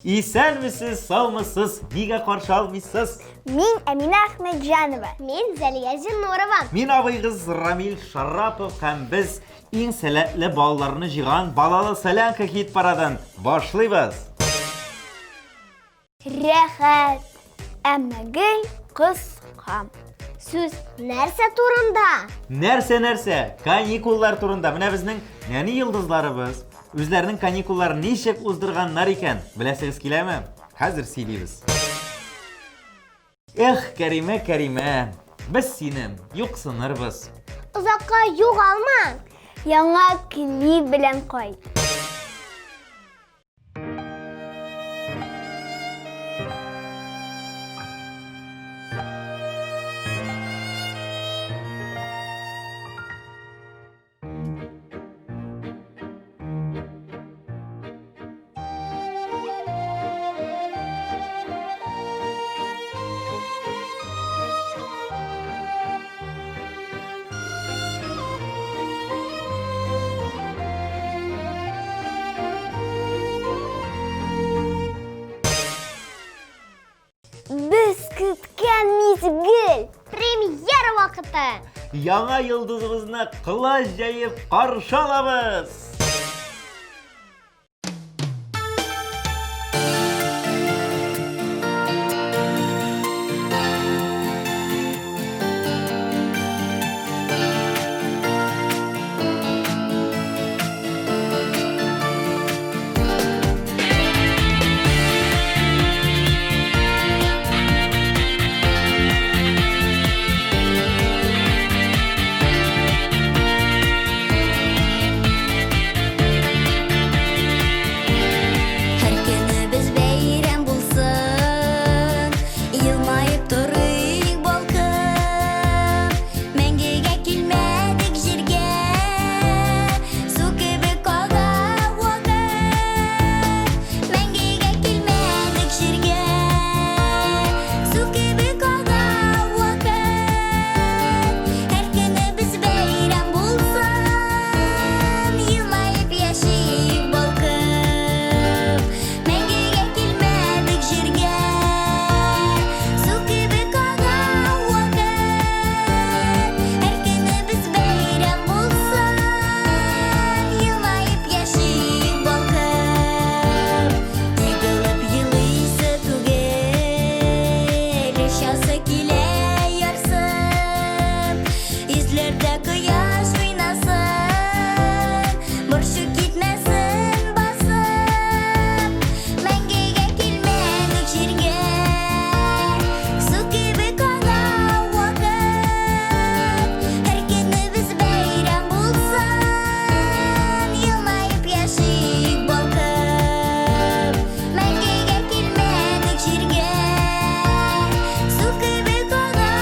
Исәнмесез, саумысыз, нигә каршы алмыйсыз? Мин Әминә Әхмәтҗанова. Мин Зәлия Зиннурова. Мин абыйгыз Рамил Шарапов һәм без иң сәләтле балаларны җыйган Балалы солянка хит парадын башлыйбыз. Рәхәт, әмма гел кыска. Сүз нәрсә турында? Нәрсә-нәрсә? Каникуллар турында. Менә безнең нәни йолдызларыбыз Үзләренең каникулларын ничек уздырганнар икән, беләсегез киләме? Хәзер сөйлибез. Эх, Кәримә, Кәримә, без сине юксынырбыз. Озакка югалма. Яңа клип белән кайт. Без көткән мизгел! Премьера вакыты! Яңа йолдызыбызны колач җәеп каршы алабыз! Һәр көнебез бәйрәм булсын, елмаеп торыйк балкып. Мәңгегә килмәдек җиргә, Су кебек ага вакыт. Мәңгегә килмәдек җиргә, Су кебек ага вакыт. Һәр көнебез бәйрәм булсын, Елмаеп яшик балкып. Мәңгегә килмәдек җиргә, Су кебек ага вакыт. Һәр көнебез бәйрәм булсын, Елмаеп яшик балкып. Егылып елыйсы түгел, Очасы килә ярсып. Йөзләрдә кояш уйнасын, Борчу китмәсен басып. Мәңгегә килмәдек җиргә, Су кебек ага вакыт. Һәр көнебез бәйрәм булсын, Елмаеп яшик балкып. Мәңгегә килмәдек җиргә, Су кебек ага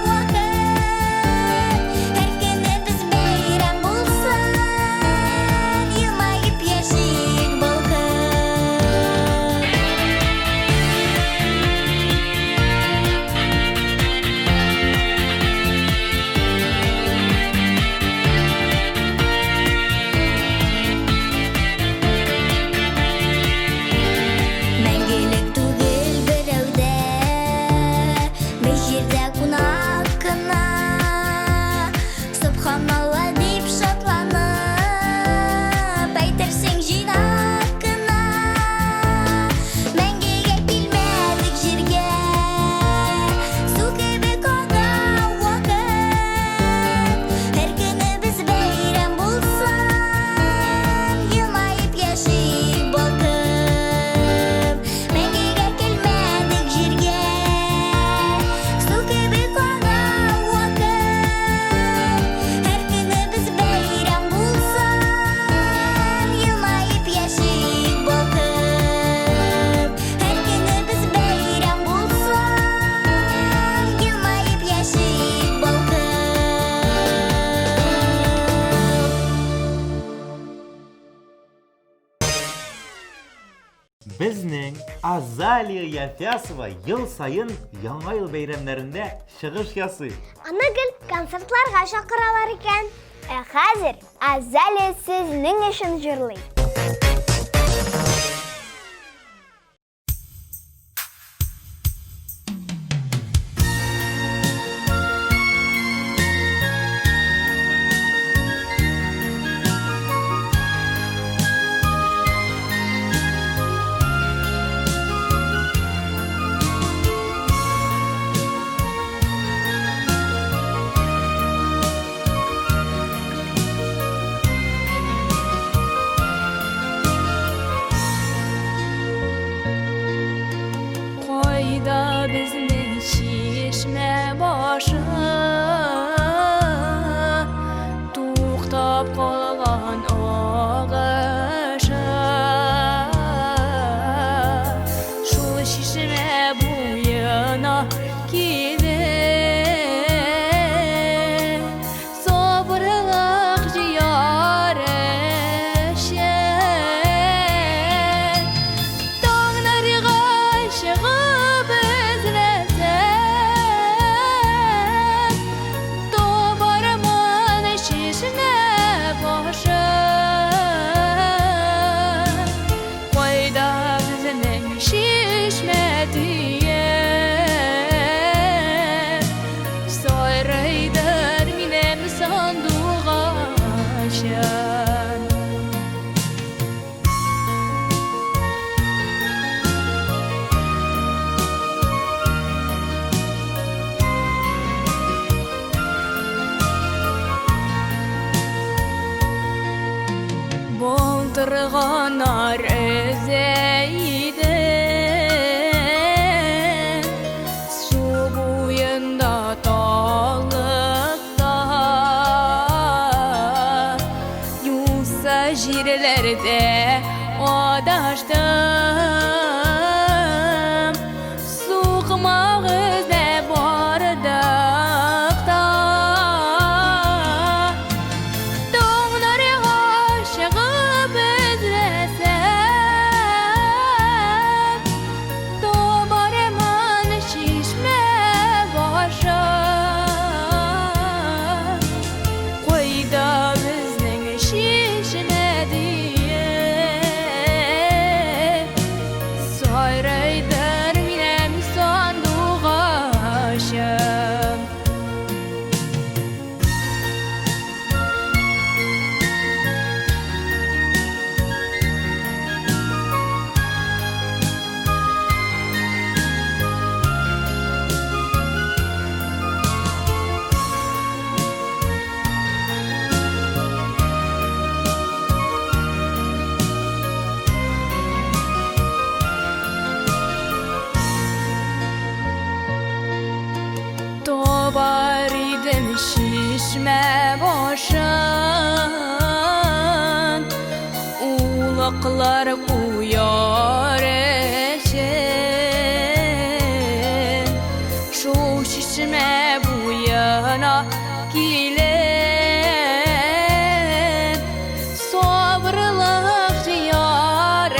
вакыт. Һәр көнебез бәйрәм булсын, Елмаеп яшик балкып. Мәңгелек түгел берәүдә, Без җирдә кунак кына. Сөбханалла дип шатланып, Әйтерсең җыйнак кына. Мәңгегә килмәдек җиргә, Су кебек ага вакыт. Һәр көнебез бәйрәм булсын, Елмаеп яшик балкып. Мәңгегә килмәдек җиргә, Су кебек ага вакыт. Һәр көнебез бәйрәм булсын, Елмаеп яшик балкып. Һәр көнебез бәйрәм булсын, Елмаеп яшик балкып. Безнең Азалия Яфясова ел саен Яңа ел бәйрәмнәрендә чыгыш ясый. Аны гел концертларга чакыралар икән. Ә хәзер Азалия сезнең өчен җырлый. безнең чишмә башы? Туктап калган агышы. Шул чишмә буена килеп, Сабырлык җыяр өчен. Таңнарга чыгып эзләсәм, Табармын чишмә башын. Кайда безнең чишмә диеп, Сайрыйдыр минем сандугачым. Былтырганнар өзә иде, Су буенда таллыкта, Юкса җирләрдә адаштым, Сукмак эзләп бардык та. Таңнарга чыгып эзләсәм, Табармын чишмә башын. Кайда безнең чишмә диеп, Сайрыйдыр минем сандугачым. Табар идем чишмә башын, Улаклар куяр өчен. Шул чишмә буена килеп, Сабырлык җыяр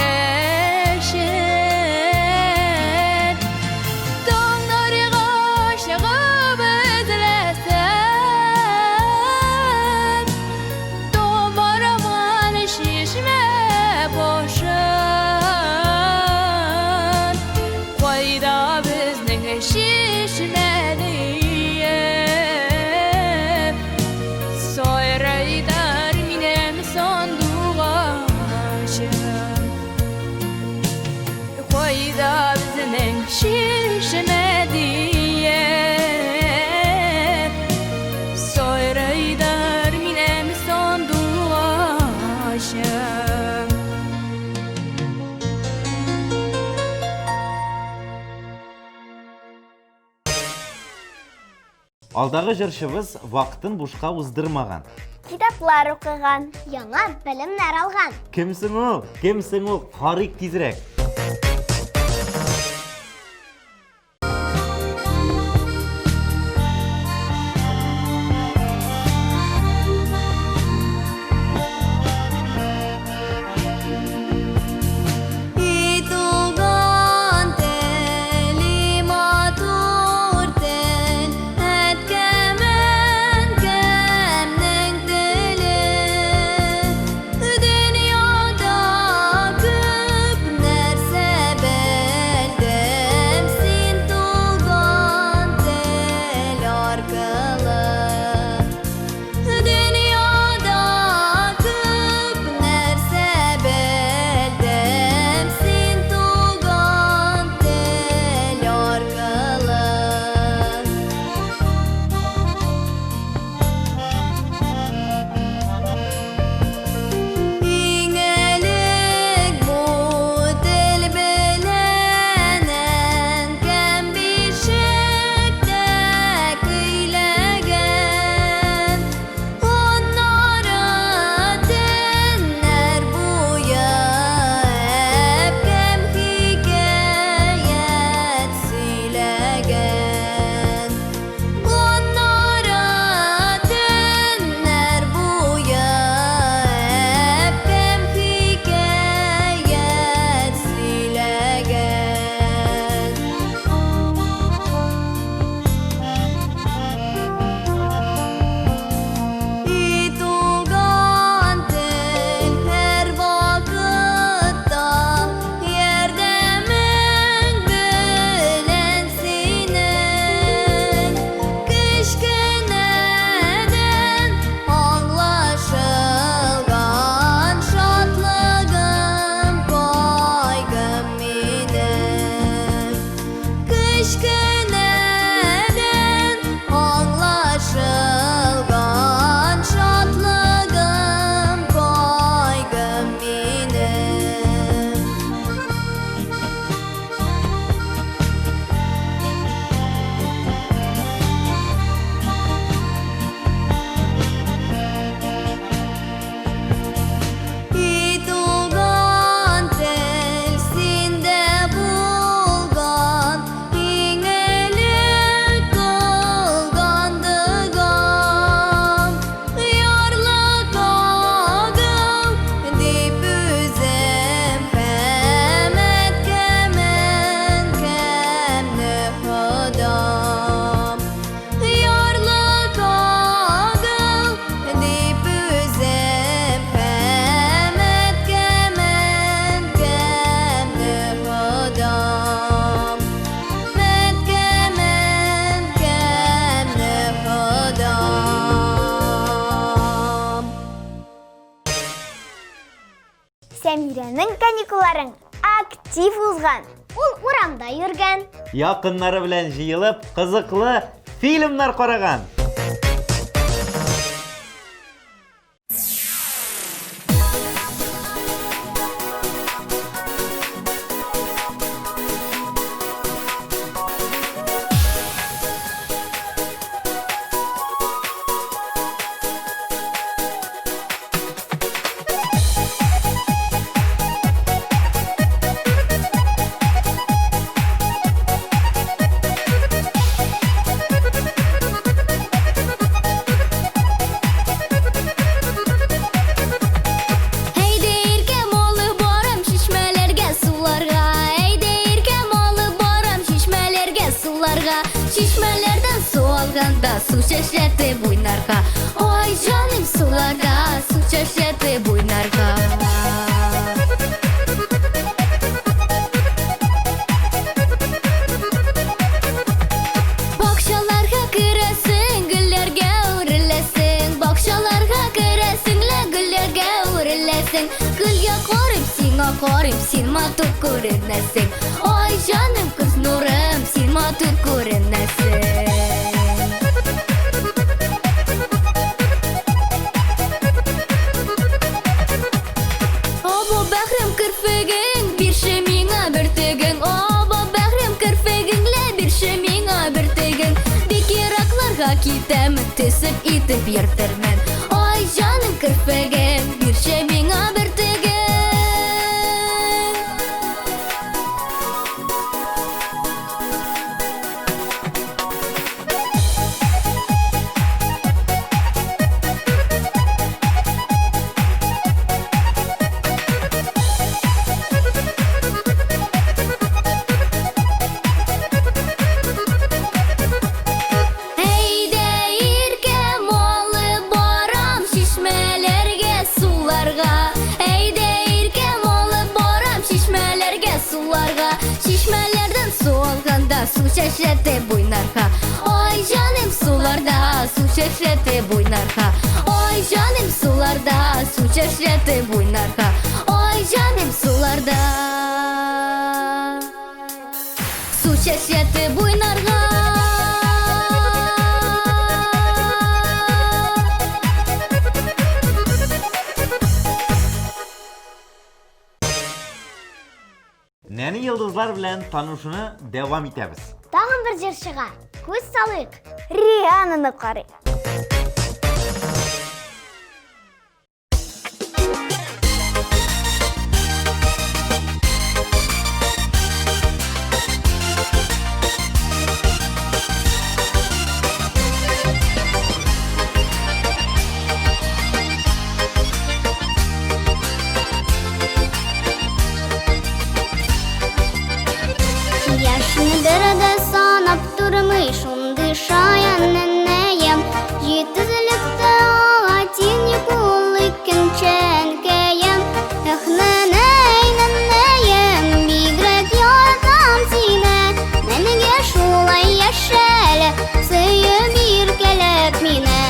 өчен. Таңнарга чыгып эзләсәм, Табармын чишмә башын. Кайда безнең чишмә диеп, Сайрыйдыр минем сандугачым. Кайда безнең чишмә диеп, Сайрыйдыр минем сандугачым. Алдагы җырчыбыз вакытын бушка уздырмаган. Китаплар укыган. Яңа белемнәр алган. Кем соң ул? Кем соң ул? Карыйк тизрәк. И туган тел, и матур тел, Әткәм-әнкәмнең теле. Дөньяда күп нәрсә. каникулларын актив узган. Ул урамда йөргән. Якыннары белән җыелып, кызыклы фильмнар караган. Әйдә иркәм алып барам чишмәләргә, суларга. Әйдә иркәм алып барам чишмәләргә, суларга. Чишмәләрдән су алганда су чәчрәтеп уйнарга. Ой, җаным, суларда су чәчрәтеп уйнарга. Бакчаларга керәсең, гөлләргә үреләсең. Бакчаларга керәсең, лә гөлләргә үреләсең. Гөлгә карыйм, сиңа карыйм, син матур күренәсең. Ай, җаным, күз нурым, син матур күренәсең. Або бәгърем керфегең, бирче миңа бөртегең. Або бәгърем керфегең, лә бирче миңа бөртегең. Бик еракларга китәм, төсеп итеп йөртермен. Ай, җаным керфегең, бирче миңа бөртегең. Әйдә иркәм алып барам чишмәләргә, суларга. Әйдә иркәм алып барам чишмәләргә, суларга. Чишмәләрдән су алганда су чәчрәтеп уйнарга. Ай, җаным, суларда су чәчрәтеп уйнарга. Ай, җаным, суларда су чәчрәтеп уйнарга. Ай, җаным, суларда су чәчрәтеп уйнарга. Нәни йолдызлар белән танышуны дәвам итәбез. Тагын бер җырчыга күз салыйк. Рианнаны карыйк. Яшьне бер дә санап тормый, шундый шаян нәнәем. Җитезлектә аңа тиң кул икенче әнкәем. Эх, нәнәй, нәнәем, бигрәк яратам сине. Мәңге шулай яшә әле, сөеп иркәләп мине.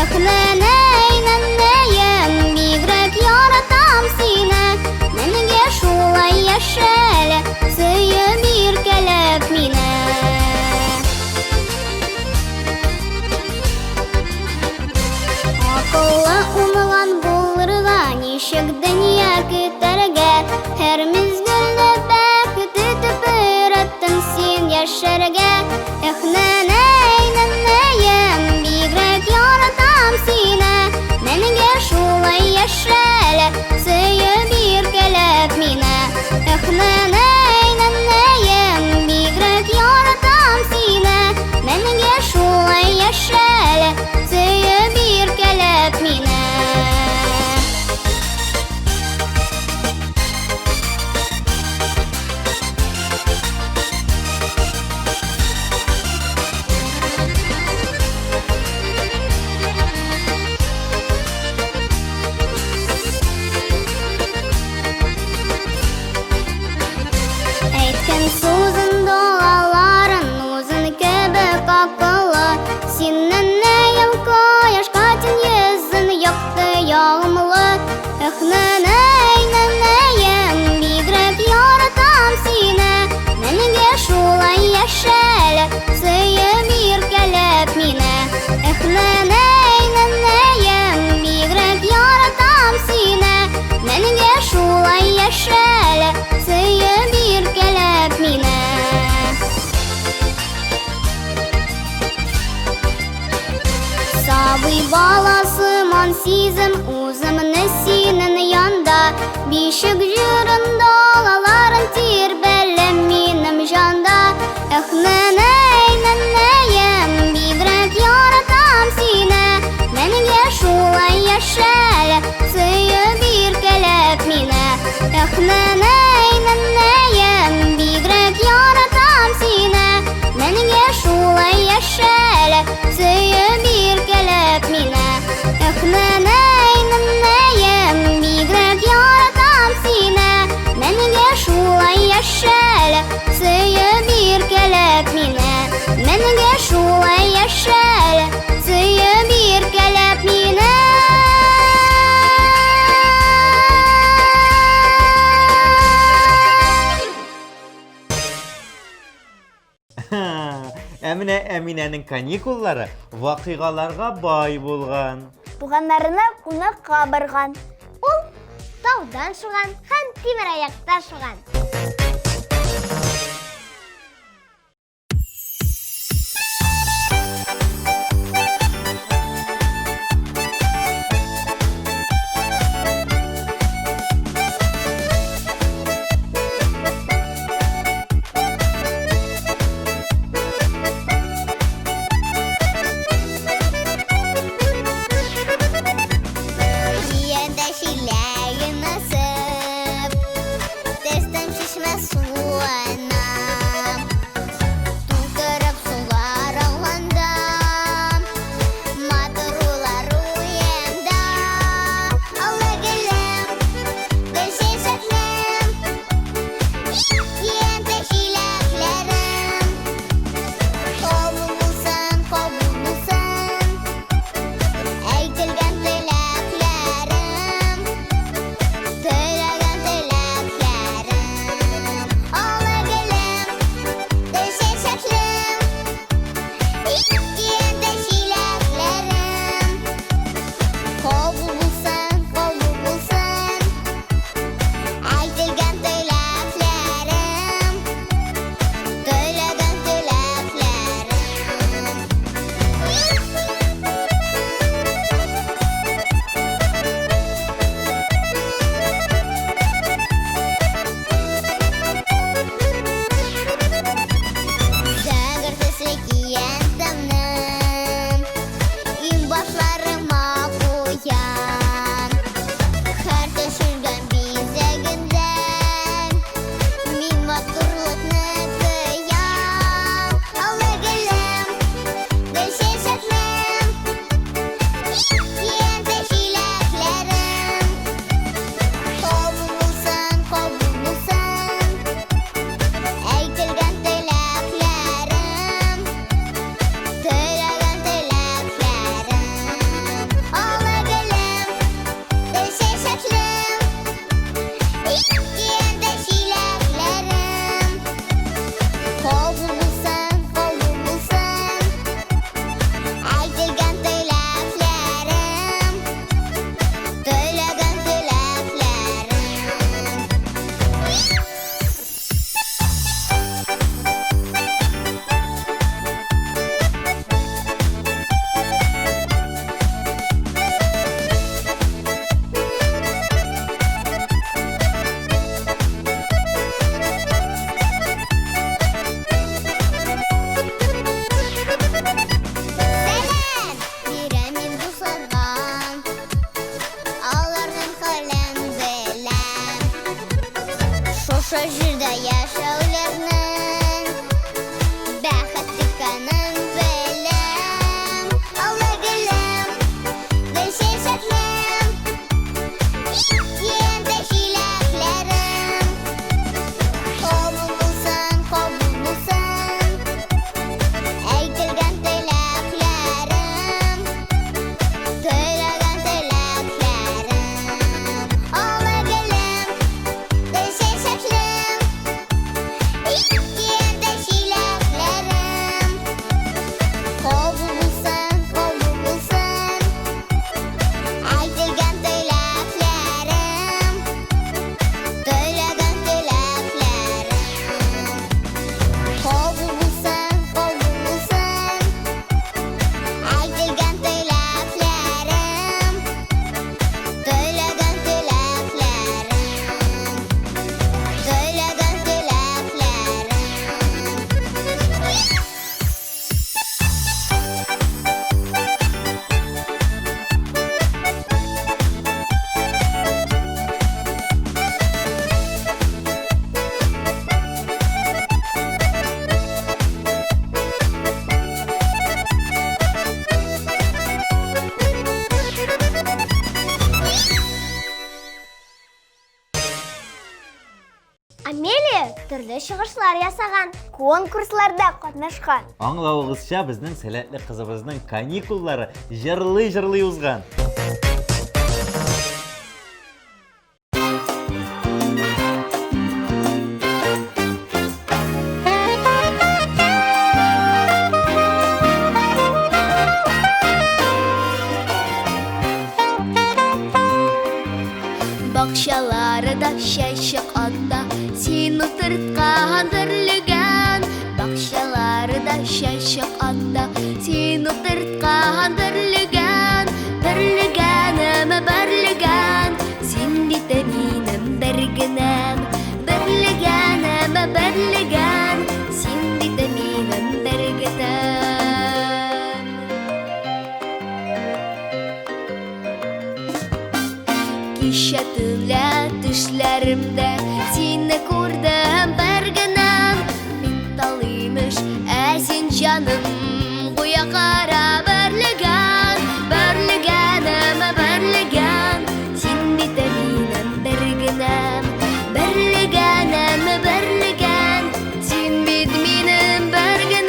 Эх, нәнәй, нәнәем, бигрәк яратам сине. Мәңге шулай яшә әле, сөеп иркәләп мине. Акыллы уңган булырга, ничек дөнья көтәргә? Һәр мизгелне бәхет итеп өйрәттең син яшәргә. Эх, нәнәй, нәнәем, бигрәк яратам сине. Мәңге шулай яшә әле, сөеп иркәләп мине. Эх, нәнәй, нәнәем, бигрәк яратам сине. Мәңге шулай яшә әле, сөеп иркәләп мине. Әйткән сүзен догаларын үзен кебек акыллы. Синнән нәем кояшка тиң йөзен якты ягымлы. Эх, нәнәй, нәнәем, бигрәк яшә әле, сөеп иркәләп мине. Сабый баласыман сизем үземне синең янда. Бишек җырын далаларын тирбәлә минем җанда. Эх, нәнәй, нәнәем, бигрәк яратам сине. Мәңге шулай яшә әле, сөеп иркәләп мине. Эх, нәнәй, нәнәем, бигрәк яратам сине. Мәңге шулай яшә әле, сөеп иркәләп мине. Эх, нәнәй, нәнәем, бигрәк яратам сине. Мәңге шулай яшә әле, сөеп иркәләп мине. Мәңге шулай яшә әле, сөеп иркәләп мине. Ә менә Әминәнең каникуллары вакыйгаларга бай булган. Туганнарына кунакка барган. Ул таудан шуган һәм тимераякта шуган. Җыенда чиләген асып, Төштем төрле чыгышлар ясаган, конкурсларда катнашкан. Аңлавыгызча, безнең сәләтле кызыбызның каникуллары җырлый-җырлый узган. Бакчаларда чәчәк ата, син утырткан бөрлегән. Бакчаларда чәчәк ата, син утырткан бөрлегән. Бөрлегәнем, бөрлегән, син бит минем бер генәм. Бөрлегәнем, бөрлегән, син бит минем бер генәм. Кичә төнлә төшләремдә сине күрдем бер генәм. Мин тал имеш, ә син җаным гүя кара бөрлегән. Бөрлегәнем, бөрлегән, син бит минем бер генәм. Бөрлегәнем, бөрлегән, син бит минем бер генәм.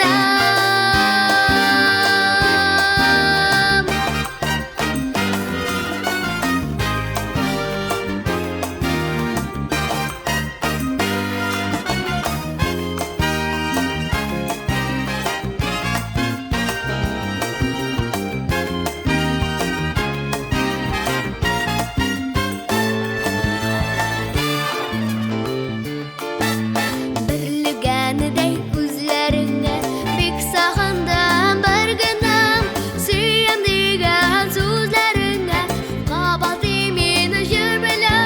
Бөрлегәндәй күзләреңә бик сагындым бер генәм. Сөям дигән сүзләреңә кабатлый мине җыр белән.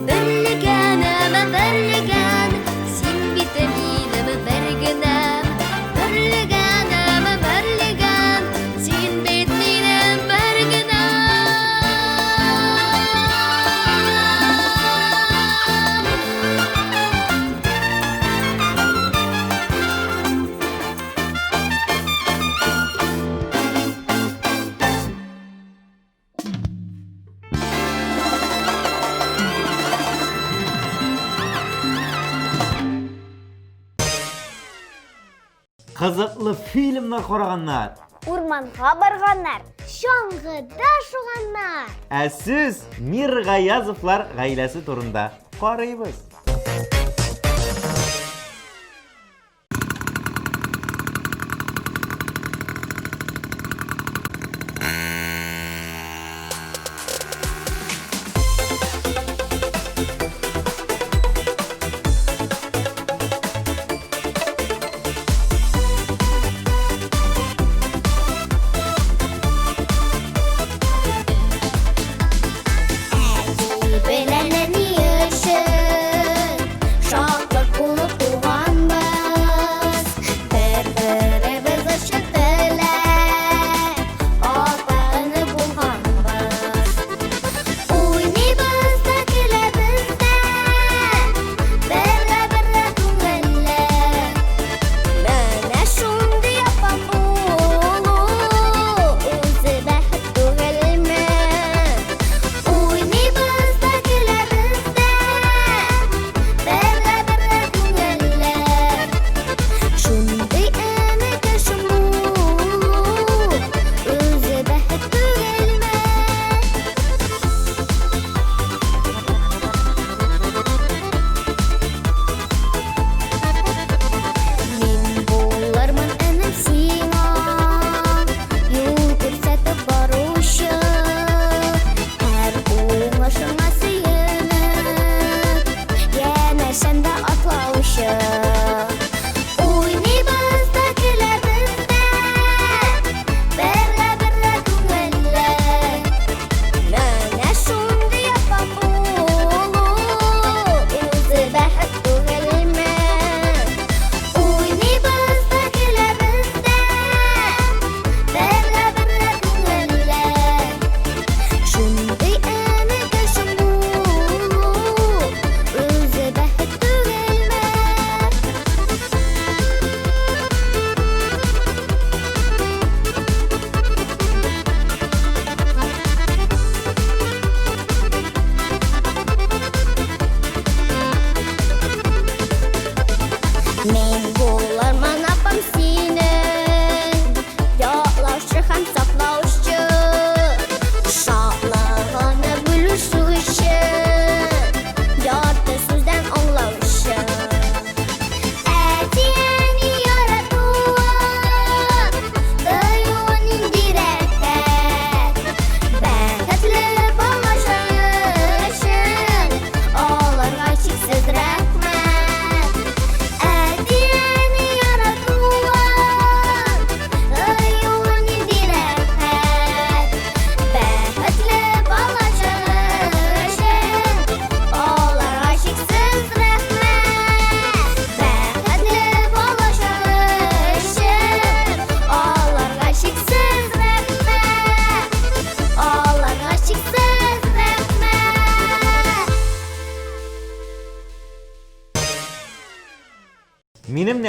Бөрлегәнем, бөрлегән, син бит минем бер генәм. Бөрлегәнем, бөрлегән, син бит минем бер генәм. Кызыклы фильмнар караганнар. Урманга барганнар, чаңгыда шуганнар. Ә сез Миргаязовлар гаиләсе турында карыйбыз. Әти белән әни өчен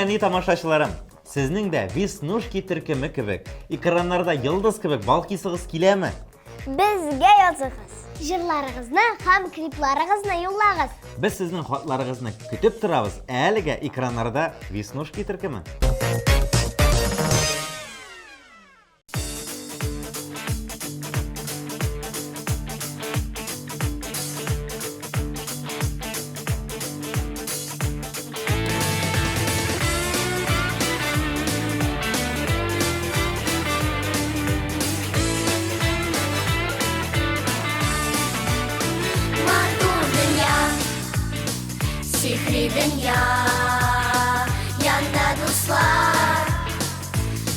нәни тамашачыларым, сезнең дә Веснушки төркеме кебек, экраннарда йолдыз кебек балкыйсыгыз киләме? Безгә языгыз. Җырларыгызны һәм клипларыгызны юллагыз. Без сезнең хатларыгызны көтеп торабыз. Әлегә экраннарда Веснушки төркеме. Матур дөнья, сихри дөнья, янда дуслар,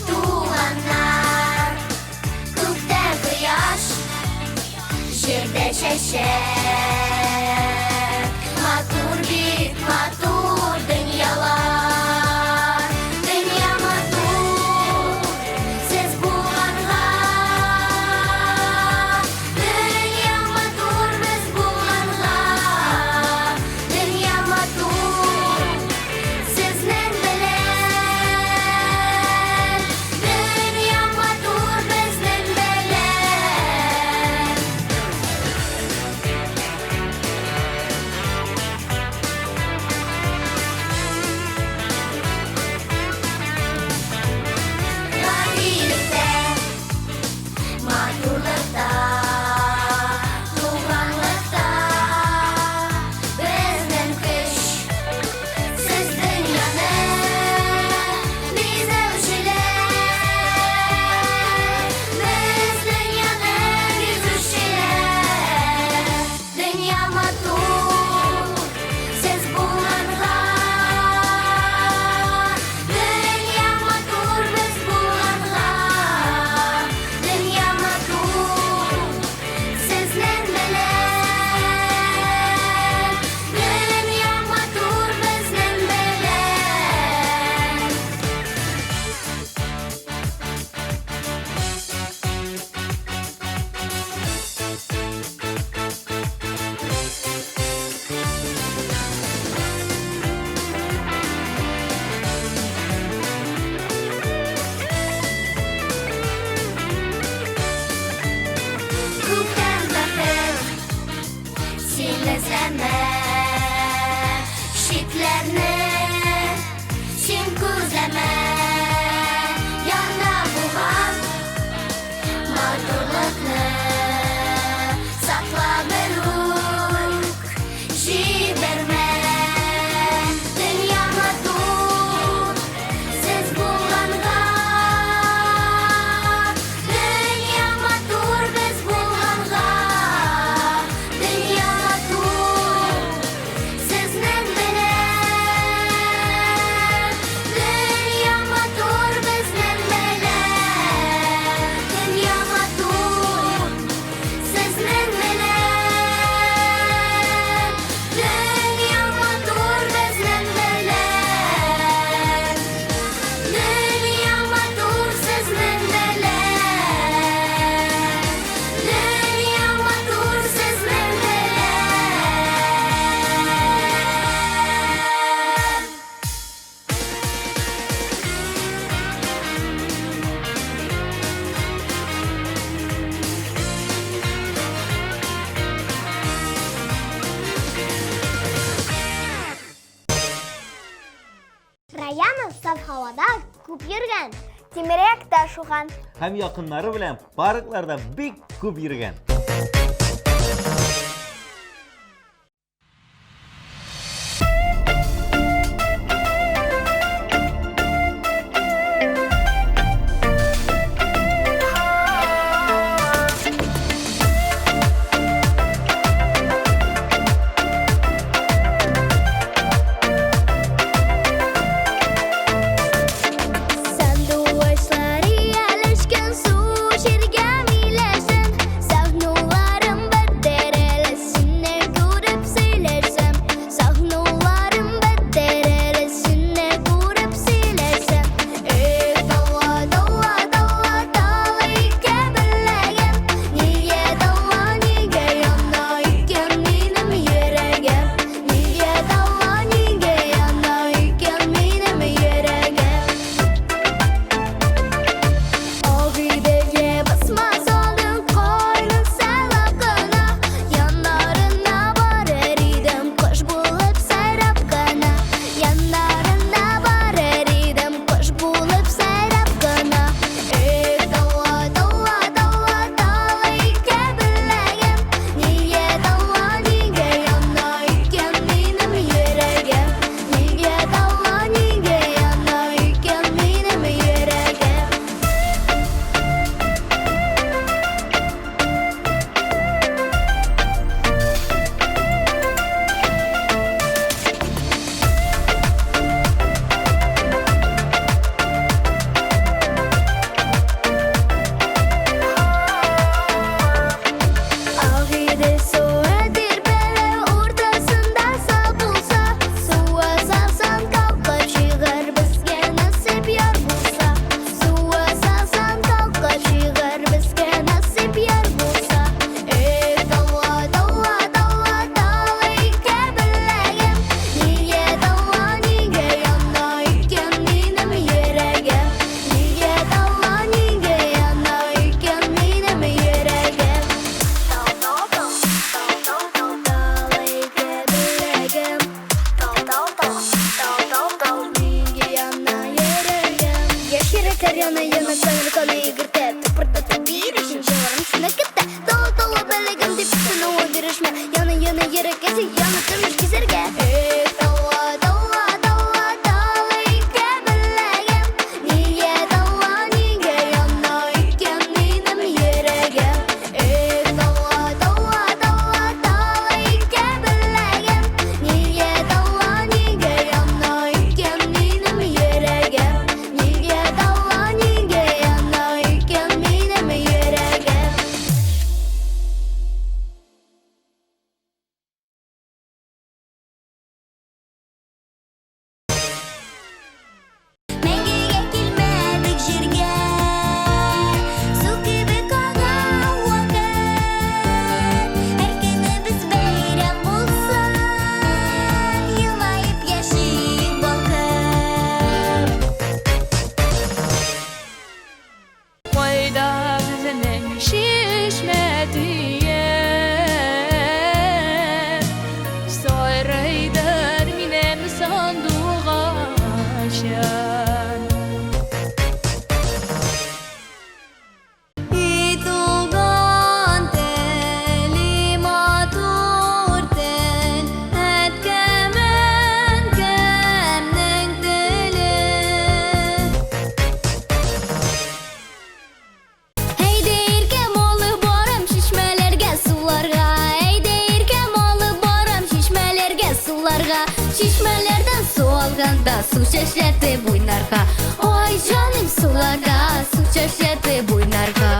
туганнар, күктә кояш, җирдә чәчәк. Матур бит, матур дөньялар. Дөнья матур, сез булганга. Дөнья матур, без булганга. Дөнья матур, сезнең белән. Дөнья матур, безнең белән. Гадилектә, матурлыкта, туганлыкта безнең көч. Сез дөньяны бизәүчеләр, без дөньяны гизүчеләр. Дөнья матур, сез булганга. Дөнья матур, без булганга. Дөнья матур, сезнең белән. Дөнья матур, безнең белән. Күктән бәхет, син эзләмә. Читләрне син күзләмә. Янда булган матурлыкны сакла берүк, җибәрмә. Дөнья матур, сез булганга. Дөнья матур, без булганга. Дөнья матур, сезнең белән. Дөнья матур, безнең белән. Дөнья матур, сезнең белән. Дөнья матур, безнең белән. Дөнья матур, сезнең белән. Дөнья матур, сезнең белән. Раянов саф һавада күп йөргән, тимераякта шуган. Һәм якыннары белән паркларда бик күп йөргән. Сандугачлар ияләшкән су җиргә миләшен. Уйнаганда су чәчрәтеп уйнарга. Ой, җаным, суларда су чәчрәтеп уйнарга.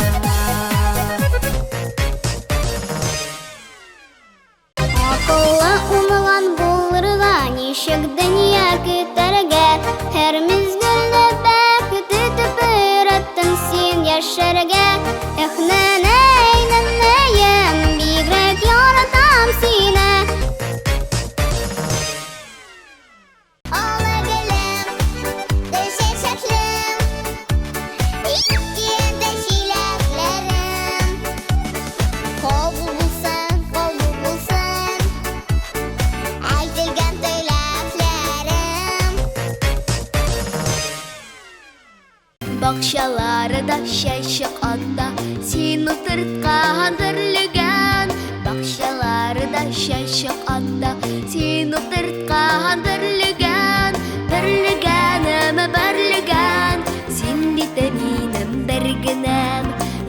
Акыллы уңган булырга, ничек дөнья көтәргә? Һәр мизгелне бәхет итеп өйрәттең син яшәргә. Эх, нәнәй, нәнәем, бигрәк яратам сине. Ала гөлем, гөл чәчәклем, Иккендә җиләкләрем. Кабул булсын, кабул булсын, Әйтелгән теләкләрем. Бакчаларда чәчәк ата, син утырткан бөрлегән. Бакчаларда чәчәк ата, син утырткан бөрлегән. Бөрлегәнем, бөрлегән, син бит минем бер генәм.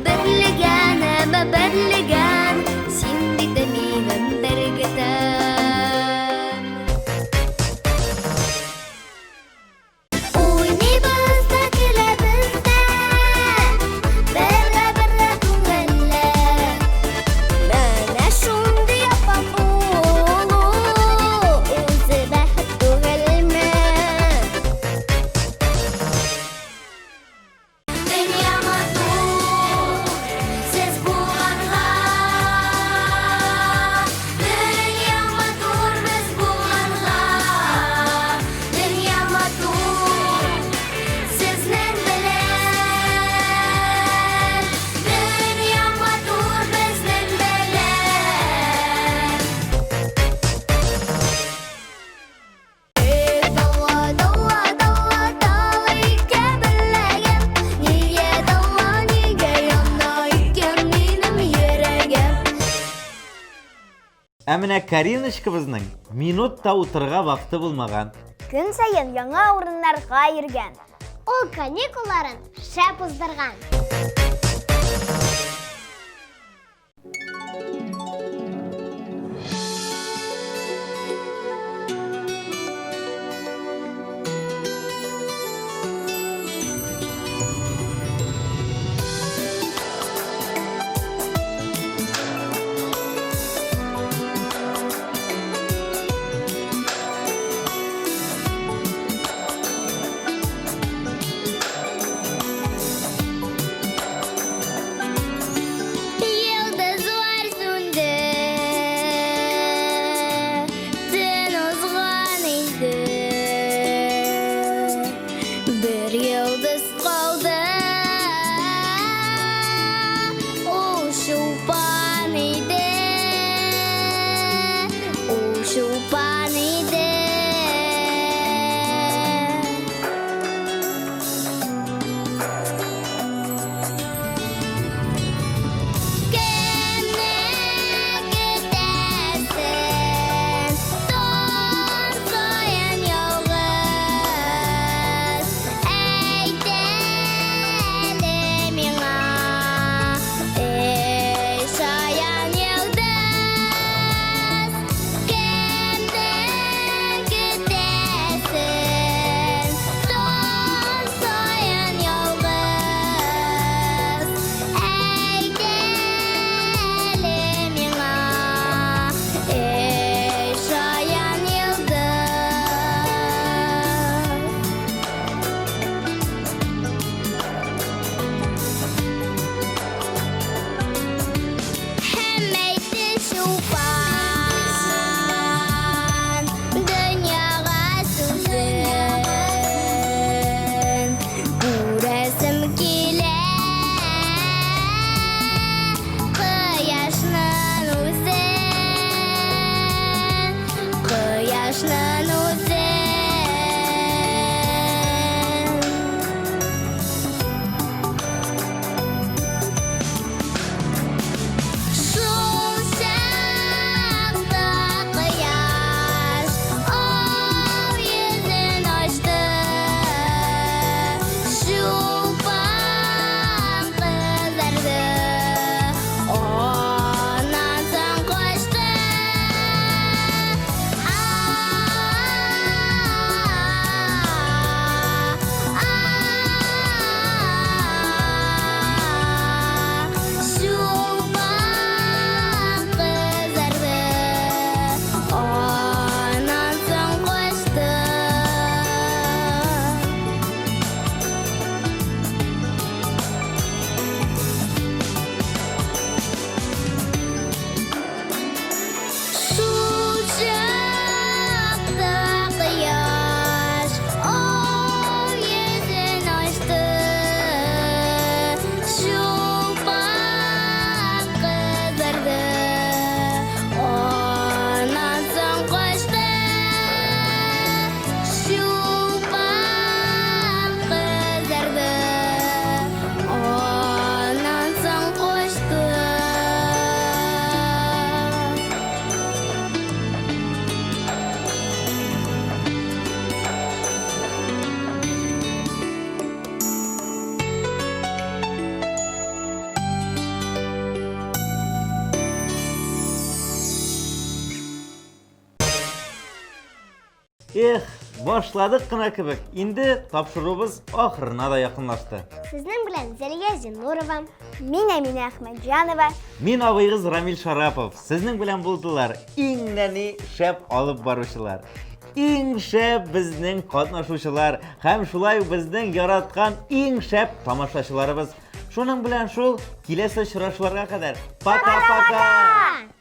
Бөрлегәнем, бөрлегән, син бит минем бер генәм. Уйныйбыз да көләбез дә, бергә-бергә күңелле. Менә шундый апам булу, үзе бәхет түгелме? Дөнья матур, сез булганга. Дөнья матур, без булганга. Дөнья матур, сезнең белән. Дөнья матур, безнең белән. Дала, дала, дала, дала икән беләгем. Нигә дала, нигә яна икән минем йөрәгем? Ә менә Кариночкабызның минут та утырырга вакыты булмаган. Көн саен яңа урыннарга йөргән. Ул каникулларын шәп уздырган. Эх, башладык кына кебек, инде тапшыруыбыз ахырына да якынлашты. Сезнең белән Зәлия Зиннурова, мин Әминә Әхмәтҗанова. Мин абыегыз Рамил Шарапов. Сезнең белән булдылар иң нәни шәп алып баручылар. Иң шәп безнең катнашучылар һәм шулай ук безнең яраткан иң шәп тамашачыларыбыз. Шуның белән шул киләсе очрашуларга кадәр. Пока-пока!